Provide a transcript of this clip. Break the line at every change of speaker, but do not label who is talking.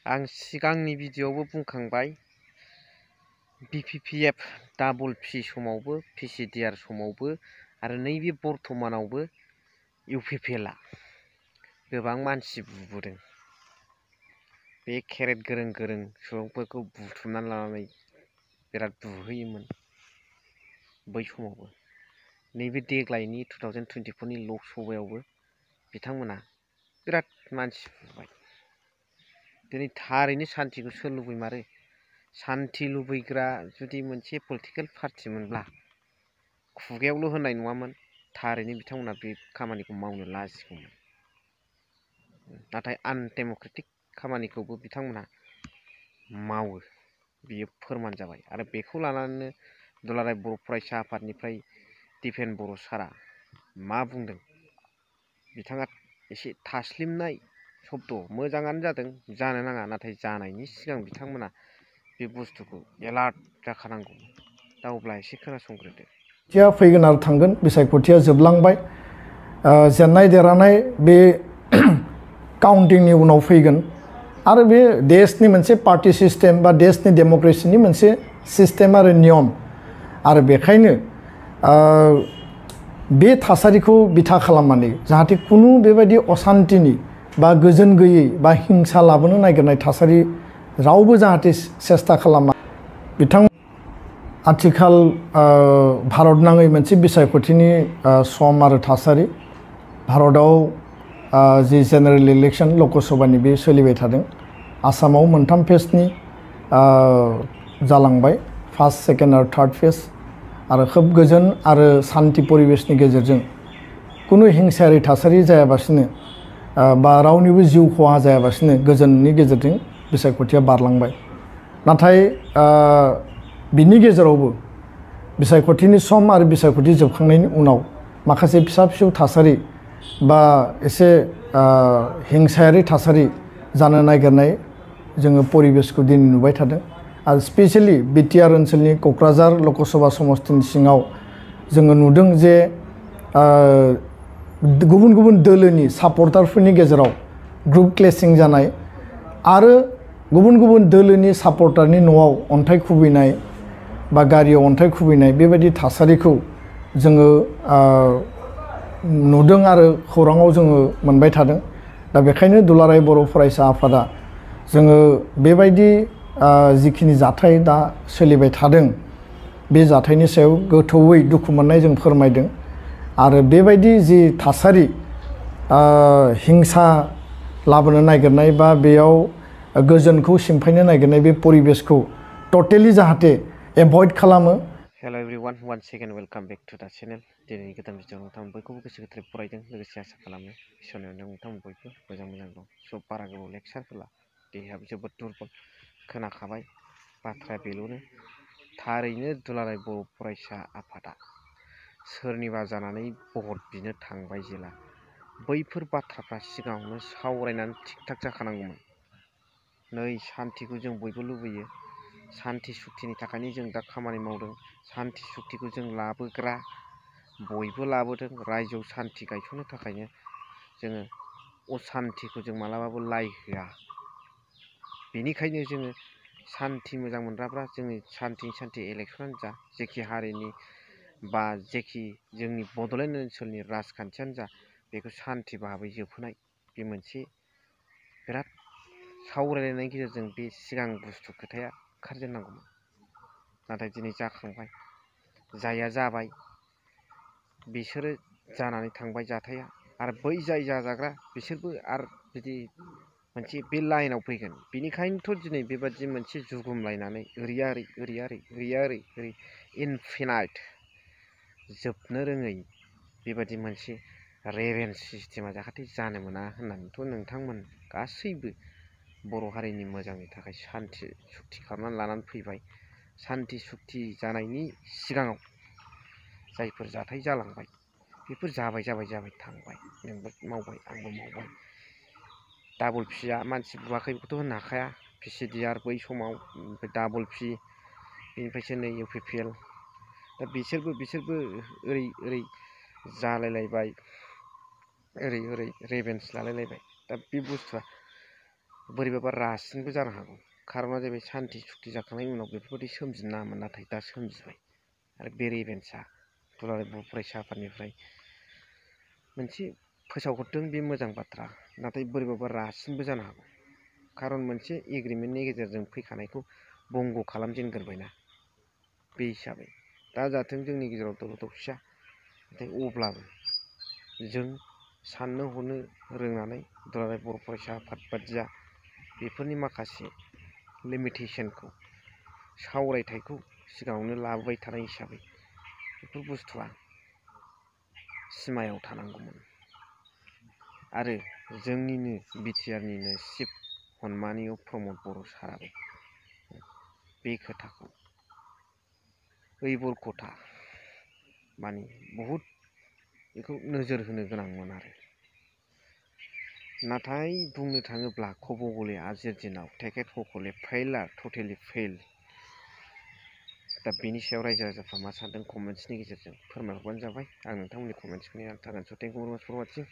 आं सिगांनि भिडिअआवबो बुंखांबाय BPPF double P समावबो PCDR समावबो आरो नैबे बर्तमानावबो UPPLआ गोबां मानसि बुबोदों। बे केरेट गोरों गोरों सुबुंफोरखौ बुथुमनानै लानानै बिराद बुहोयोमोन बै समावबो। नैबे देग्लायनि 2024 नि लकसभायावबो बिथांमोना बिराद मानसि बुबाय। दिनै थारैनो सान्थिखौ सोर लुबैमारो? सान्थि लुबैग्रा जुदि मोनसे पलिटिकेल पार्टिमोनब्ला खुगायावल' होननाय नङामोन, थारैनो बिथांमोना बे खामानिखौ मावनो लाजिगौमोन। नाथाय आनडेम'क्रेटिक खामानिखौबो बिथांमोना मावो, बियो फोरमान जाबाय। आरो बेखौ लानानैनो दुलाराय बर' फरायसा आफादनिफ्राय दिपेन बर' सारआ मा बुंदों? बिथाङा एसे थास्लिमनाय शब्द मोजाङानो जादों, जानो नाङा, नाथाय जानायनि सिगां बिथांमोना बे बुस्थुखौ एलार्ट जाखानांगौ। दा अब्ला एसे खोनासंग्रोदो।
फैगोन आरो थांगोन, बिसायख'थिया जोबलांबाय, जेननाय देरहानाय बे काउन्टिंनि उनाव फैगोन आरो बे देशनि मोनसे पार्टि सिस्टेम बा देशनि डेम'क्रेसिनि मोनसे सिस्टेम आरो नियम। आरो बेखायनो बे थासारिखौ बिथा खालामनानै जाहाथे कुनु बेबायदि असान्तिनि बा गोजोन गैयै बा हिंसा लाबोनो नागिरनाय थासारि रावबो जाहाथे सेस्था खालामा। बिथां आथिखाल भारत नाङै मोनसे बिसायख'थिनि सम आरो थासारि। भारतआव जि जेनेरेल इलेक्सन लकसभानि बे सोलिबाय थादों। आसामाव मोनथाम फेजनि जालांबाय, फार्स्ट, सेकेन्ड आरो थार्ड फेज। आरो खोब गोजोन आरो सान्थि परिबेसनि गेजेरजों कुनु हिंसायारि थासारि जायाबासिनो बा रावनिबो जिउ खहा जायाबासिनो गोजोननि गेजेरजों बिसायख'थिया बारलांबाय। नाथाय बिनि गेजेरावबो बिसायख'थिनि सम आरो बिसायख'थि जोबखांनायनि उनाव माखासे फिसा फिसौ थासारि बा एसे हिंसायारि थासारि जानो नागिरनाय जोङो परिबेसखौ दिनै नुबाय थादों। आरो स्पेसियेलि बिटिआर ओनसोलनि क'क्राझार लकसभा समस्तिनि सिङाव जोङो नुदों जे गुबुन गुबुन दोलोनि सापर्टारफोरनि गेजेराव ग्रुप क्लेसिं जानाय आरो गुबुन गुबुन दोलोनि सापर्टारनि न'आव अन्थाइ खुबैनाय बा गारियाव अन्थाइ खुबैनाय बेबायदि थासारिखौ जोङो नुदों आरो खौराङाव जोङो मोनबाय थादों। दा बेखायनो दुलाराय बर' फरायसा आफादा जोङो बेबायदि जिखिनि जाथाय दा सोलिबाय थादों बे जाथायनि सायाव गोथौयै दुखु मोननाय जों फोरमायदों। आरो बेबायदि जि थासारि हिंसा लाबोनो नागिरनाय बा बेयाव गोजोनखौ सिमफायनो नागिरनाय बे परिबेसखौ टटेलि जाहाथे एभयड खालामो।
Hello' everyone, one second welcome back to the channel. दिनैनि गोदान भिडिअ नोंथांमोन बयखौबो गोसो गोथारै फरायदों, लोगोसे आसा खालामो इसोरनि अननायाव नोंथांमोन बयबो मोजां दं। स' बारा गोबाव लेक्सार होला, देहायाबो जोबोद दुरबल। खोनाखाबाय, बाथ्राया बेल'नो। थारैनो दुलाराय बर' फरायसा आफादा सोरनिबा जानानै भट बिनो थांबाय जेला बैफोर बाथ्राफ्रा सिगाङावनो सावरायनानै थिग थाक जाखानांगौमोन। नै सान्थिखौ जों बयबो लुबैयो, सान्थि सुक्तिनि थाखायनो जों दा खामानि मावदों। सान्थि सुक्तिखौ जों लाबोग्रा बयबो लाबोदों। रायजोआव सान्थि गायसननो थाखायनो जोङो असान्थिखौ जों मालाबाबो लाय होआ। बेनिखायनो जोङो सान्थि मोजां मोनग्राफ्रा जोंनि सान्थि इलेक्सनानो जा, जेखि हारिनि बा जेखि जोंनि बड'लेण्ड ओनसोलनि राजखान्थियानो जा, बेखौ सान्थि भाबै जोबहोनाय बे मोनसे बिराद सावरायलायनायनि गेजेरजों बे सिगां बुस्थु खोथाया ओंखारजेननांगौमोन। नाथाय दिनै जाखांबाय, जाया जाबाय, बिसोरो जानानै थांबाय जाथाया। आरो बै जाय जाजाग्रा बिसोरबो आरो बिदि मोनसे बे लाइनाव फैगोन। बेनिखायनोथ' दिनै बेबादि मोनसे जुगुमलायनानै ओरैया ओरै इनफिनाइट जोबनो रोङै बेबादि मोनसे रेभेन्स सिस्टेमा जाहाथे जानो मोना होननानैथ' नोंथांमोन गासैबो बर' हारिनि मोजांनि थाखाय सान्थि सुक्ति खालामनानै लानानै फैबाय। सान्थि सुक्ति जानायनि सिगाङाव जायफोर जाथाय जालांबाय बेफोर जाबाय थांबाय। नोंबो मावबाय, आंबो मावबाय। डाबल पिया मानसि बुवाखै बेखौथ' होननो हाखाया। PCDR बै समाव, ओमफ्राय डाबल पि, बेनिफ्रायसो नै UPPL। दा बिसोरबो ओरै जालायलायबाय, ओरै रेभेन्स लालायलायबाय। दा बे बुस्थुआ बोरैबाबा रासिनबो जानो हागौ। खार'ना जाहैबाय सान्थि सुक्ति जाखांनायनि उनाव बेफोरबायदि सोमजिनो नाङामोन, नाथाय दा सोमजिबाय। आरो बे रेभेन्सा दुलाराय बर' फरायसा आफादनिफ्राय मोनसे फोसावहरदों, बे मोजां बाथ्रा। नाथाय बोरैबाबा रासिनबो जानो हागौ। खारन मोनसे एग्रिमेन्टनि गेजेरजों फैखानायखौ बंग' खालामजेनग्रोबायना, बे हिसाबै दा जाथों जोंनि गेजेराव दावराव दावसिया, नाथाय अब्लाबो जों साननो हनो रोंनानै दुलाराय बर' फरायसा आफाद बादिया बेफोरनि माखासे लिमिटेसनखौ, सावरायथायखौ सिगाङावनो लाबोबाय थानाय हिसाबै बेफोर बुस्थुआ सिमायाव थानांगौमोन। आरो जोंनिनो बिटिआरनिनो चिफ हनमानिय प्रमद बर' साराबो बे खोथाखौ ओइबर खथा माने बहुद बेखौ नोजोर होनो गोनांमोन आरो। नाथाय बुंनो थाङोब्ला खबगले आजिर दिनाव टेकेट हकले फेइलार, टटेलि फेइल। दा बेनि सायाव रायजो राजाफ्रा मा सानदों कमेन्ट्सनि गेजेरजों फोरमायहरबानो जाबाय। आं नोंथांमोननि कमेन्ट्सखौ नेनानै थागोन। स' थेंक इउ भेरि माच फर वाचिं।